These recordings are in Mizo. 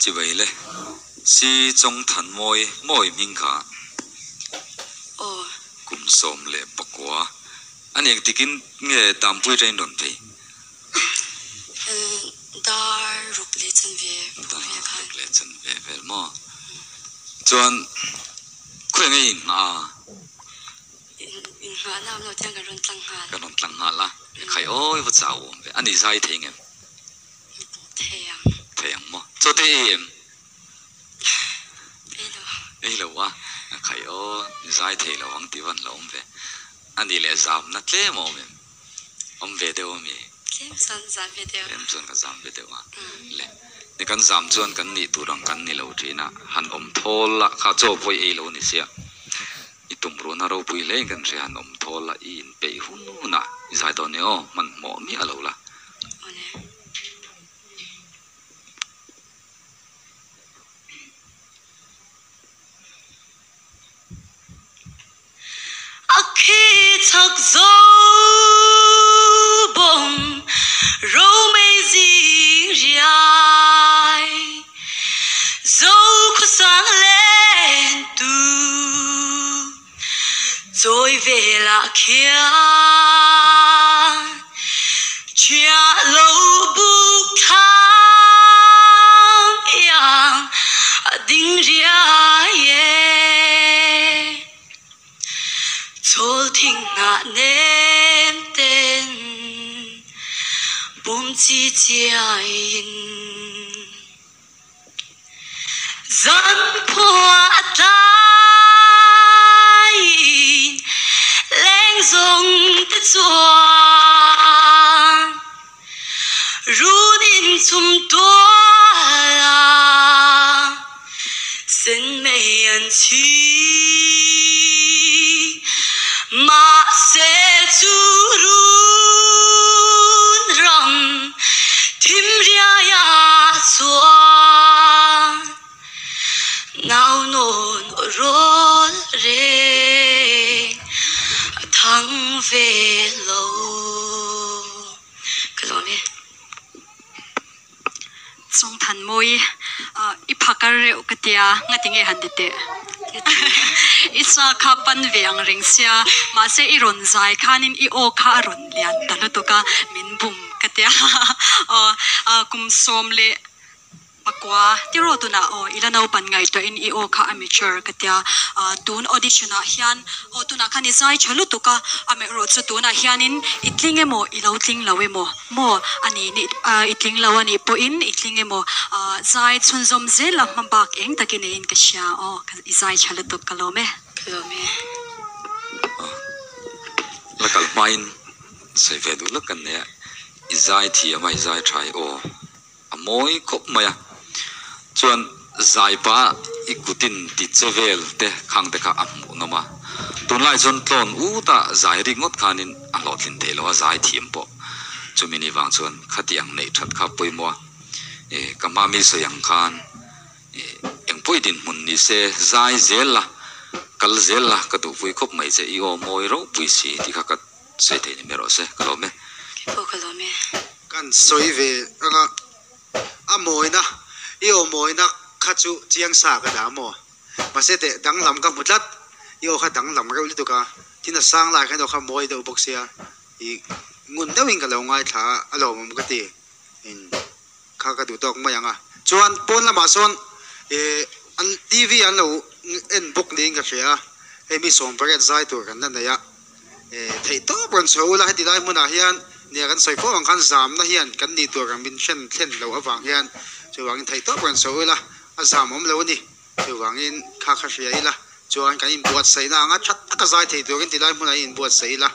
Chibai le. Si Chawng Than Mawi mawi hming kha. Aw. Kum 19. A ni engtikin nge Dampui train rawn phei? Dar ruk leh chanve vel khan. Dar ruk leh chanve vel maw? Chuan khawi nge in nghah a? In nghahna awm lo tiang kan rawn tlang nghal. Kan rawn tlang nghal a. Khai awi va chau awm ve. A ni zai thei ngem? Thei ang. Thei ang maw? Chaw te ei em? Ei lo. Ei lo a. Khai aw zai thei lo ang tih van lo awm ve. A ni leh zamna tlem a awm em? Awm ve deuh a mi? Tlem chuan zam ve deuh. Tlem chuan ka zam ve deuh a. Le, ni kan zam chuan kan nih tur ang kan ni lo thin a, han awm thawl a, kha chaw pawh i ei lo ni sia. I tumruhna ropui hle in kan hria, han awm thawl a, i inpeih hun hun a, i zai dawn nia aw, hmanhmawh miah lo la. Awle. A khi chak zo bawng romei zing riai zo khawsang len tu chawi velah khian chhiah lo buk thlang iang a ding riai e. Chawl thing hnah nem ten bawm chi chiai in zan khua a tlai in leng zawng te chuan run in chum tual a sen mei an chhi. Mahse chu run ram thim riai ah chuan nau nawn aw rawl reng a thang ve lo. Ka lawm e. Chawng Than Mawi i phakar reuh ka tia, ngati nge han ti teh? I sa kha pan ve ang reng sia, mahse i rawn zai khanin i aw kha a rawn lian ta lutuk a, min bum ka tia. Aw kum 19 tiraw tunah aw i la naupan ngaihtuahin i aw kha a mature ka tia. Tun audition ah hian aw tunah khan i zai tha lutuk a, amaherawhchu chu tunah hianin i tling emaw i lo tling lo emaw Maw a nih nih i tling lo a nih pawhin i tling emaw zai chhunzawm zel a hma bak eng takin eiin ka hria aw i zai tha lutuk ka lawm e. Ka lawm e. La kal hmain sawi ve duh lawk kan nei a, i zai thiam a i zai tha i aw a mawi khawp mai a, chuan zai pa i kutin ti che vel te khang te kha a hmuh nawm a, tunlai chuan tlawn ut a zai rik ngawt khanin a hlawhtlin theih lo a zai thiam pawh chumi ni vang chuan khati ang neih that kha pawimawh a, e ka hma mi sawi ang khan e engpawh i dinhmun ni se zai zel la kal zel la ka duhpui khawp mai che i aw mawi ropui si tih kha ka Sawi thei ni mai rawh se, ka lawm e. Kei pawh ka lawm e. Kan sawi ve anga a mawina, i aw mawina kha chu chiang sa ka dah maw? Mahse teh danglam ka hmu tlat, i aw kha danglam reuh lutuk a, tin a sang lai khan i aw kha mawi deuh bawk sia, i ngun deuhin ka lo ngaithla a, a lawmawm ka ti, in kha ka duh tawk mai ang a. Chuan pawn lamah sawn ih an TV an lo en bawk niin ka hria a, hei mi 18 zai tur kan la nei a. Theih tawp rawn chho ula heti lai hmunah hian nia kan sawi fo ang khan zamna hian kan nih tur ang min hren thlen loh avang hian chuvangin theih tawp rawn chho ula a zam awm lo a ni. Chuvangin kha kha hria ila chuan kan inbuatsaihna anga tha taka zai thei turin ti lai hmunah i inbuatsaih ila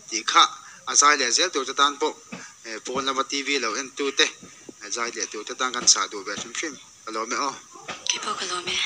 tih kha a zai leh zel tur te tan pawh pawn lama TV lo en tu te zai leh tur te tan kan chah duh ve hrim hrim ka lawm e aw. Kei pawh ka lawm e.